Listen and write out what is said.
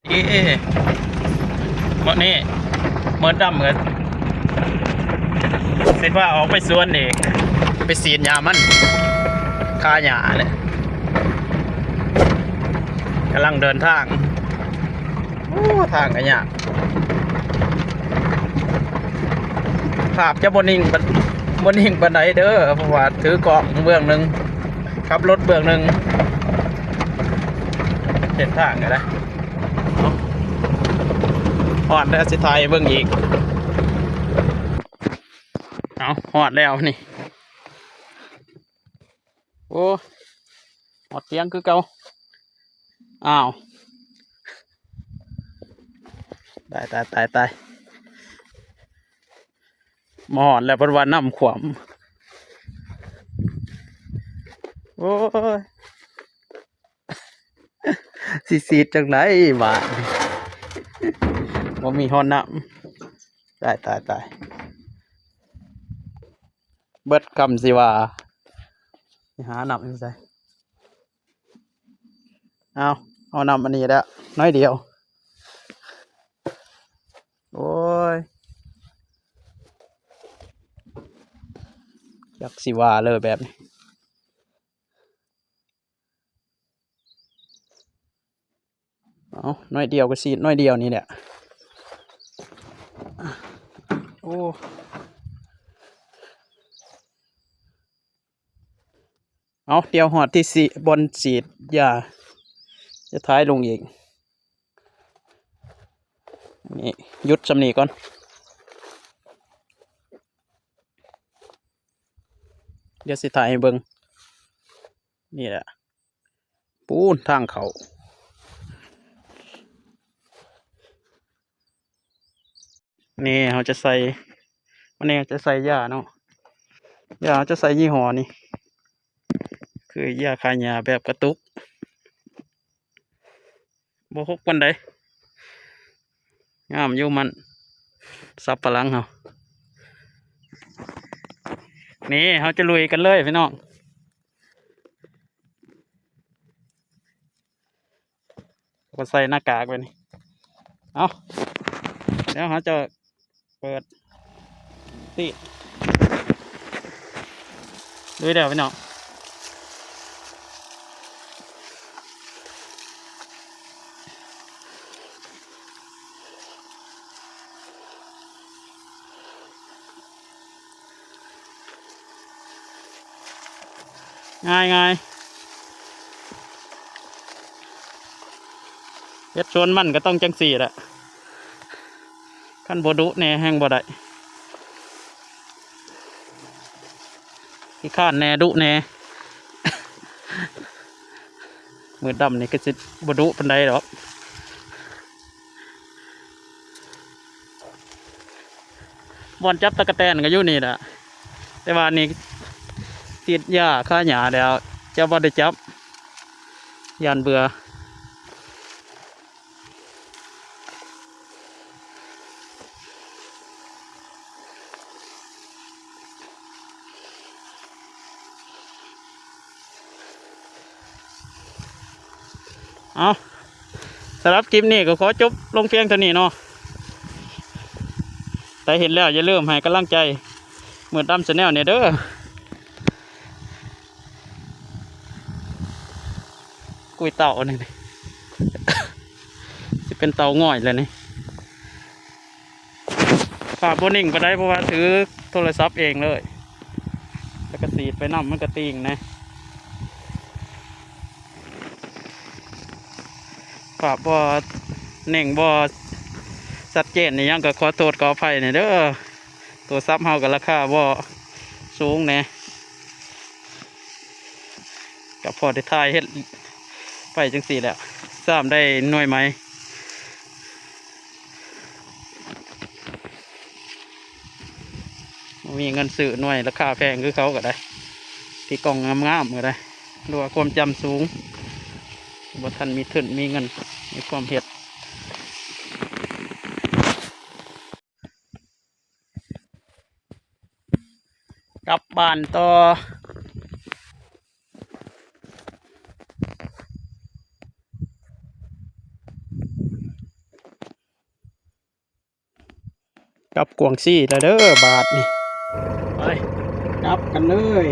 ເອີ ມື້ນີ້ມືດດຳກໍຊິພາອອກໄປສວນອີກ ໄປສີດຫຍ້າມັນ ຄາຫຍ້າແຫຼະ ກຳລັງເດີນທາງ. ໂອ້ ທາງກໍຍາກ ພາບຈະບໍ່ນິ່ງປານ ບໍ່ນິ່ງປານໃດເດີ ເພາະວ່າຖືກ້ອງເບື້ອງໜຶ່ງ ຂັບລົດເບື້ອງໜຶ່ງ ເສັ້ນທາງກໍໄດ້. ຮອດແລ້ວ ຊິຖ່າຍໃຫ້ເບິ່ງອີກ. ເອົາ ຮອດແລ້ວນີ້. ໂອ້ ຮອດຕຽງຄືເກົ່າ. ອ້າວ ຕາຍ ຕາຍ ຕາຍ ຕາຍ ມາຮອດແລ້ວ ເພິ່ນວ່ານ້ຳຂວ້ຳ. ໂອ້ຍ ຊິສີດຈັ່ງໃດບາດນີ້ ບໍ່ມີຮອດນ້ຳ. ຕາຍ ຕາຍ ຕາຍ ເບິດຄຳຊິວ່າ ຊິຫານ້ຳຢູ່ໃສ? ເອົາ ເອົານ້ຳອັນນີ້ແຫຼະ ໜ້ອຍດຽວ. ໂອ້ຍ ຈັກຊິວ່າເລີຍແບບນີ້. ເອົາ ໜ້ອຍດຽວກໍສີດໜ້ອຍດຽວນີ້ແຫຼະ. ໂອ້ ເອົາ ດຽວຮອດທີ່ສີດ ບ່ອນສີດຢາ ຈະຖ່າຍລົງອີກ. ນີ້ ຢຸດຊ່ຳນີ້ກ່ອນ ດຽວຊິຖ່າຍໃຫ້ເບິ່ງ. ນີ້ແຫຼະ ປູນທາງເຂົ້າ. ນີ້ເຮົາຈະໃສ່ ມື້ນີ້ເຮົາຈະໃສ່ຢາເນາະ ຢາເຮົາຈະໃສ່ຍີ່ຫໍ້ນີ້ ຄືຢາຂ້າຫຍ້າແບບກະຕຸກ ບໍ່ຫົກປານໃດ ງາມຢູ່ ມັນສັບປະຫຼັງເຮົາ. ນີ້ເຮົາຈະລຸຍກັນເລີຍພີ່ນ້ອງ. ກໍໃສ່ໜ້າກາກໄວ້ນີ້ ເອົາ ແລ້ວເຮົາຈະເປີດ ຕິ ລຸຍແລ້ວພີ່ນ້ອງ. ງ່າຍໆ ເຮັດສວນມັນກໍຕ້ອງຈັ່ງຊີ້ແຫຼະ ຄັນບໍ່ດຸແດ່ແຮ່ງບໍ່ໄດ້ ຂີ້ຄ້ານແດ່ດຸແດ່. ມືດດຳນີ້ຄືຊິບໍ່ດຸປານໃດດອກ ບ່ອນຈັບຕະກະແຕນກໍຢູ່ນີ້ແຫຼະ ແຕ່ວ່ານີ້ຕິດຢາຄາຫຍ້າແລ້ວ ຈະບໍ່ໄດ້ຈັບ ຢ້ານເບື່ອ. ເອົາ ສຳລັບຄລິບນີ້ກໍຂໍຈົບລົງພຽງເທົ່ານີ້ເນາະ ໃຜເຫັນແລ້ວຢ່າລືມໃຫ້ກຳລັງໃຈມືດດຳແຊນແນວແດ່ເດີ. ກຸຍເຕົ່າອັນນີ້ ຊິເປັນເຕົ່າງ່ອຍແລ້ວນີ້. ພາບບໍ່ນິ່ງປານໃດ ເພາະວ່າຖືໂທລະສັບເອງເລີຍ ແລ້ວກໍສີດໄປນຳ ມັນກໍຕິ່ງແດ່. ພາບບໍ່ເໜັງ ບໍ່ຊັດເຈນອີ່ຫຍັງ ກໍຂໍໂທດຂໍອະໄພແດ່ເດີ. ໂທລະສັບເຮົາກໍລາຄາບໍ່ສູງແດ່ ກໍພໍໄດ້ຖ່າຍເຮັດໄປຈັ່ງຊີ້ແຫຼະ ຊ້ຳໄດ້ໜ່ວຍໃໝ່. ບໍ່ມີເງິນຊື້ໜ່ວຍລາຄາແພງຄືເຂົາກໍໄດ້ ທີ່ກ້ອງງາມໆກໍໄດ້ ຫຼືວ່າຄວາມຈຳສູງ ບໍ່ທັນມີທຶນມີເງິນ ມີຄວາມເຮັດ. ກັບບ້ານຕໍ່. ກັບກວາງຊີແລ້ວເດີບາດນີ້ ໄປ ກັບກັນເລີຍ.